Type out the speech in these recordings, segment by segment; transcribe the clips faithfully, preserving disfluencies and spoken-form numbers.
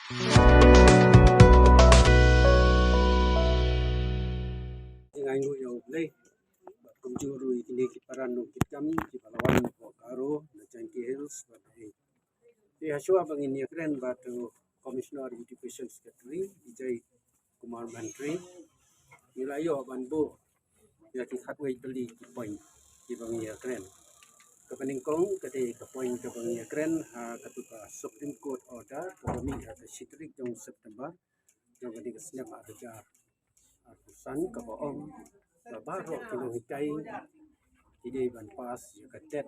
Jingaiñguh ïa U Blei. Kumjuh ruh ïa kine ki para nongkitkam kiba la wan na Garo, na Jaintia Hills bad ei. Te hashwa ba ngin ïakren bad u Commissioner Education Secretary Vijay Kumar Mantri, ngi la ïoh ban buh ïa ki khatwei tylli ki point kiba ngi ïakren. Kaba nyngkong ka dei ka point kaba ngi ïakren ha katu ka Supreme Court order kaba mih ha ka shi tarik jong September jong kane ka snem ar hajar arphew san, kaba ong ba baroh ki nonghikai ki dei ban pass ïa ka TET.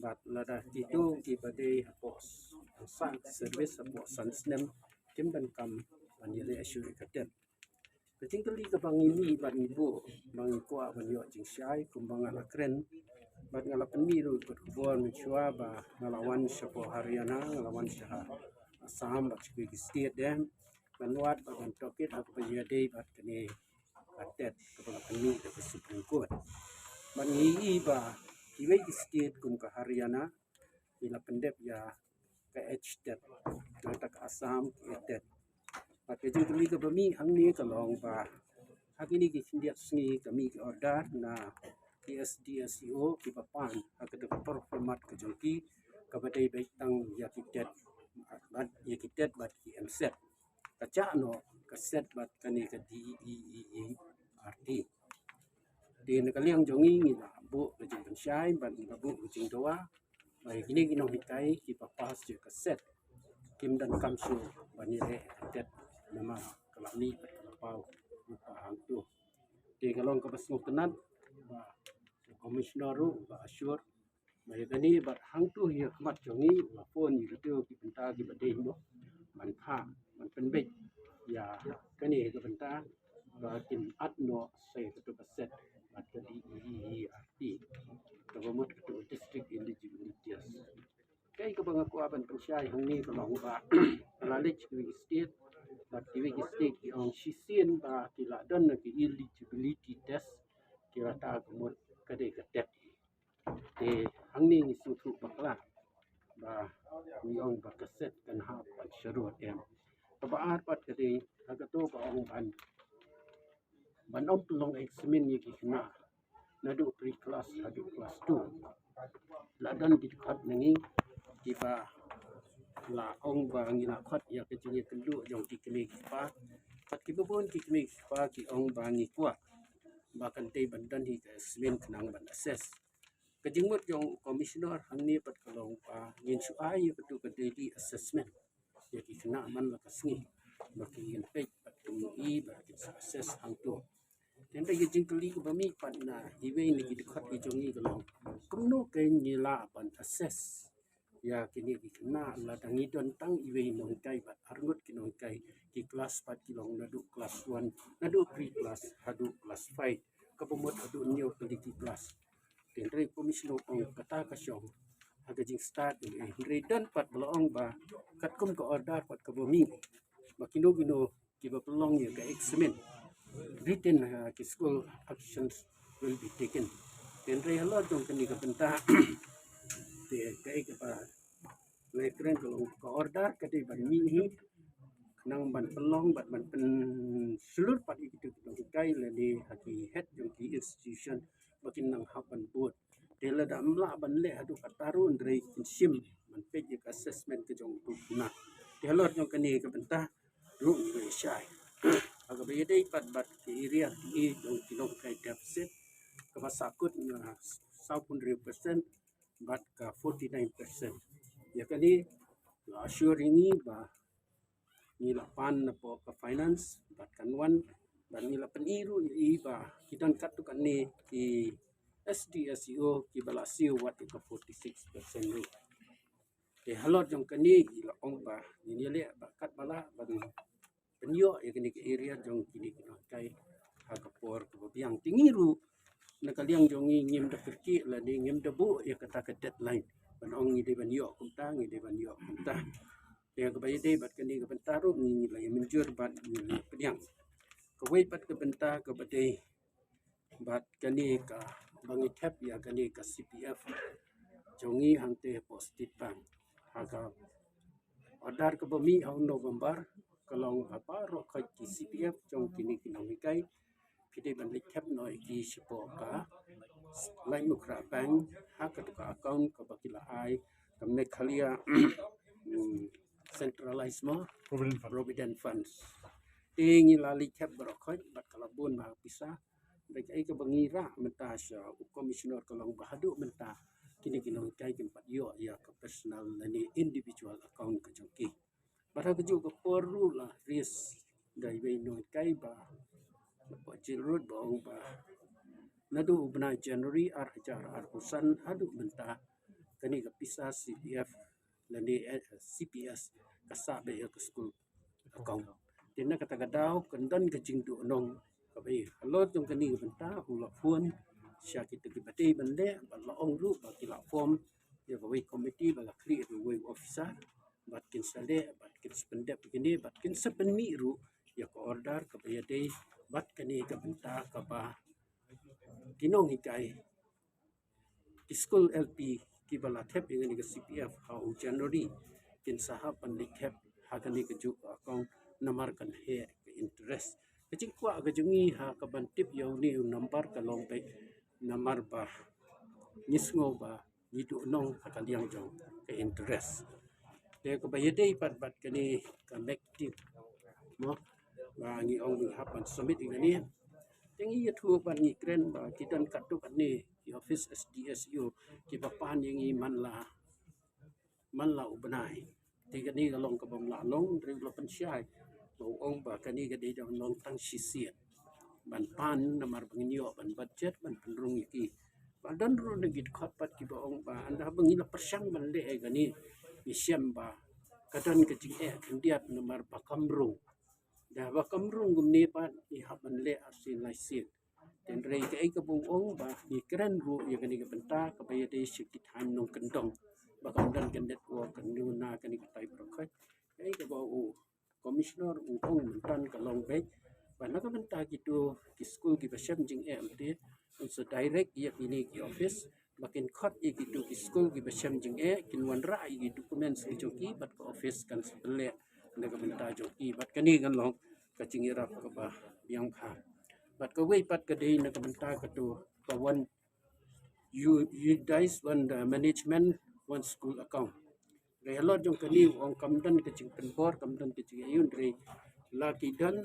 Bad lada kito kiba dei hapoh san service hapoh san snem kim donkam ban ïaleh shuh ïa ka TET. Ka jingkylli kaba ngi mih bad ngi buh ba ngi kwah ban ïoh jingshai kumba nga la kren bad nga la pynmih ruh ka khubor mynshuwa ba nga la wan shapoh Haryana, nga la wan sha Assam bad sha kiwei ki state de ban wad bad ban tohkit ha kaba ïadei bad kane ka TET kaba la pynmih da ka Supreme Court. Bad ngi ïohi ba kiwei ki state kum ka Haryana ki la pyndep ïa ka H TET, nangta ka Assam ka A TET. Bad ka jingkylli kaba mih hangne ka long ba ha kine ki khyndiat sngi ka mih ka order na ki SDSEO kiba pan ha kata ka por format ka jong ki kaba dei beit tang ïa ki TET bad ïa ki TET bad ki MSET. Ka jah noh ka SET bad kane ka DEEERT. Te na ka liang jong ngi ngi la buh ka jingpynshai bad ngi la buh ka jingdawa ba ïa kine ki nonghikai kiba pass ïa ka SET kim donkam shuh ban ïaleh ïa ka TET namar ka la mih bad ka la paw lypa hangto. Te ka long kaba sngewtynnat ba u Commissioner ruh u la assure ba ïa kane bad hangto ha khmat jong ngi u la phone ïa kito ki bynta kiba dei mo ban phah ban pynbeit ïa kane ka bynta ba kin add noh sa ïa kato ka SET bad ka DEEERT kaba mut kato ka District Eligibility Test. Kaei kaba nga kwah ban pynshai hangne ka long ba la leit kiwei ki state bad kiwei ki state ki ong shisien ba ki la don na ki eligibility test ki la ta ka mut ka dei ka TET. Te hangne ngi sngewthuh bakla ba ngi ong ba ka SET kan hap ban sharud em. Kaba ar pat ka dei ha kato ba ong ban ban ym pynlong examine ïa ki khynnah naduh pre class haduh class two. La don ki dkhot na ngi kiba la ong ba ngi la khot ïa ka jingïakynduh jong ki kmie ki kpa. Bad kiba bun ki kmie ki kpa ki ong ba ngi kwah ba kan dei ban don hi ka examine khnang ban assess. Ka jingmut jong u Commissioner hangne pat ka long ba ngin shu ai ïa katu ka daily assessment ïa ki khynnah man la ka sngi ba ki ïeng peit bad kin ïohi bad kin assess hangto. Te hynrei ka jingkylli kaba mih pat na iwei na ki dkhot ki jong ngi ka long kumno kein ngi lah ban assess ïa kine ki khynnah lada ngi don tang iwei nonghikai bad arngut ki nonghikai, ki class pat ki long naduh class one, naduh pre class haduh class five, kaba mut haduh hynñiew tylli ki class. Te hynrei Commissioner ong kata ka shong ha ka jingstad, hynrei don pat ba la ong ba katkum ka order pat kaba mih ba kino kino kiba pynlong ïa ka examine written ha ki school, actions will be taken. Te hynrei halor jong kane ka bynta te kaei kaba la ïakren ka long ka order ka dei ban mih hi khnang ban pynlong bad ban pynshlur pat ïa kitu ki nonghikai lane ha ki head jong ki institution ba kin nang hap ban bud. Te lada ym lah ban leh haduh katta ruh hynrei kin shim ban peit ïa ka assessment ka jong utu u khynnah. Te halor jong kane ka bynta ruh ngi ïa shai ha kaba ïadei pat bad ka area ka jong ki nonghikai deficit kaba sahkut na sawphew hynriew percent bad ka forty nine percent. Ïa kane la assure ïa ngi ba ngi la pan napoh ka finance bad kan wan bad ngi la pyni ruh ïa i ba ki don katto katne ki SDSEO kiba la siew wat ïa ka forty six percent ruh. Te halor jong kane ngi la ong ba ngin ïaleh ba katba lah ba ngin pynïoh ïa kane ka area jong kine ki nonghikai ha ka por kaba biang. Te ngi ruh na ka liang jong ngi ngim da kyrkieh lane ngim da buh ïa kata ka deadline ban ong ngi dei ban ïoh kumta, ngi dei ban ïoh kumta. Te kaba ïadei bad kane ka bynta ruh ngi la ïa mynjur bad ngi la ïa pdiang. Kawei pat ka bynta kaba dei bad kane kaba ngi thep ïa kane ka CPF jong ngi hangtei hapoh State Bank ha ka Order kaba mih ha u November ka long ba baroh khoit ki C P F jong kine ki nonghikai phi dei ban leit thep noh ïa ki shapoh ka Laitumkhrah Bank ha katu ka account kaba ki la ai ka Meghalaya, mm, Centralized mo, Provident Fund. Provident Funds. Te ngi la leit thep baroh khoit bad ka la bun bha ka pisa. Bad kaei kaba ngi rah mynta sha u Commissioner ka long ba haduh mynta kine ki nonghikai kim pat ïoh ïa ka personal lane individual account ka jong ki. Bad ha kajuh ka por ruh la raise da iwei i nonghikai ba, ba jyrut ba ong ba naduh u bnai January ar hajar arphew san haduh mynta kane ka pisa C P F lane, eh, C P S ka sah beit ïa ka school account. Te na kata ka daw kan don ka jingduhnong kaba ïa halor jong kane ka bynta u la phone sha kita kiba dei ban leh bad la ong ruh ba ki la form ïa kawei committee ba la khlieh da uwei u officer bad kin sa leh bad kin sa pyndep ïa kine bad kin sa pynmih ruh ïa ka order kaba ïadei bad kane ka bynta kaba ki nonghikai ki skul L P kiba la thep ïa kane ka C P F ha u January kin sa hap ban leit thep ha kane kajuh ka account namar kan heh ka interest. Ka jingkwah ka jong ngi ha kaban tip ïa une u number ka long beit namar ba ngi sngew ba ngi duhnong ha ka liang jong ka interest. Te kaba ïadei pat bad kane ka MECTIP mo ba ngi ong ngi hap ban submit ïa kane. Te ngi ïathuh bad ngi kren ba ki don katto katne ki office S D S U kiba pan ïa ngi man la, man la u bnai. Te kane ka long kaba ym lah long, hynrei u la pynshai ba u ong ba kane ka dei da ban long tang shisien ban pan namar ba ngin ïoh ban budget ban pynrung ïa ki. Ba don ruh na ki dkhot pat kiba ong ba ynda ba ngi la pyrshang ban leh ïa kane ngi shem ba ka don ka jingeh khyndiat namar ba kam rung. Da ba kam rung kumne pat ngi hap ban leh arsien laisien. Hynrei kaei kaba u ong ba ngi kren ruh ïa kane ka bynta kaba ïadei sha ki thaiñ nongkyndong ba kam don ka network ka nuna kane ka type baroh khoit. Kaei kaba u Commissioner u ong mynta ka long beit ba na ka bynta kito ki skul kiba shem jingeh mynta un sa direct ïa kine ki office ba kin khot ïa kito ki skul kiba shem jingeh kin wanrah ïa ki documents ki jong ki bad ka office kan sa pynleh na ka bynta jong ki. Bad kane kan long ka jingïarap kaba biang bha. Bad kawei pat ka dei na ka bynta kato ka one U-, UDISE, one, uh, management, one school account. Hynrei halor jong kane u ong kam don ka jingpynbor, kam don ka jingaiu, hynrei la ki don,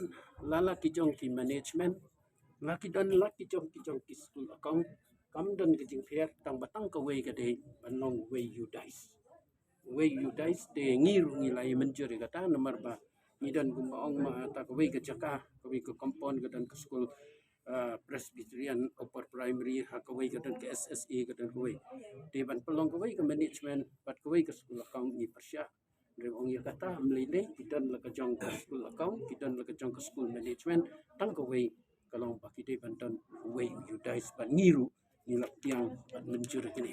la la ki jong ki management, la ki don la ki jong ki jong ki school account, kam don ka jingpher, tang ba tang kawei ka dei ban long uwei UDISE. Uwei UDISE te ngi ruh ngi la ïa mynjur ïa kata namar ba ngi don kumba ong ma ta kawei ka jaka, kawei ka compound ka don ka skul, ah, Presbyterian Upper Primary, ha kawei ka don ka S S A, ka don kawei. Te ban pynlong kawei ka management bad kawei ka school account ngi pyrshah. Hynrei ong ïa kata ym lei lei, ki don la ka jong ka school account, ki don la ka jong ka school management, tang kawei ka long ba ki dei ban don uwei UDISE bad ngi ruh ngi la pdiang bad mynjur ïa kine.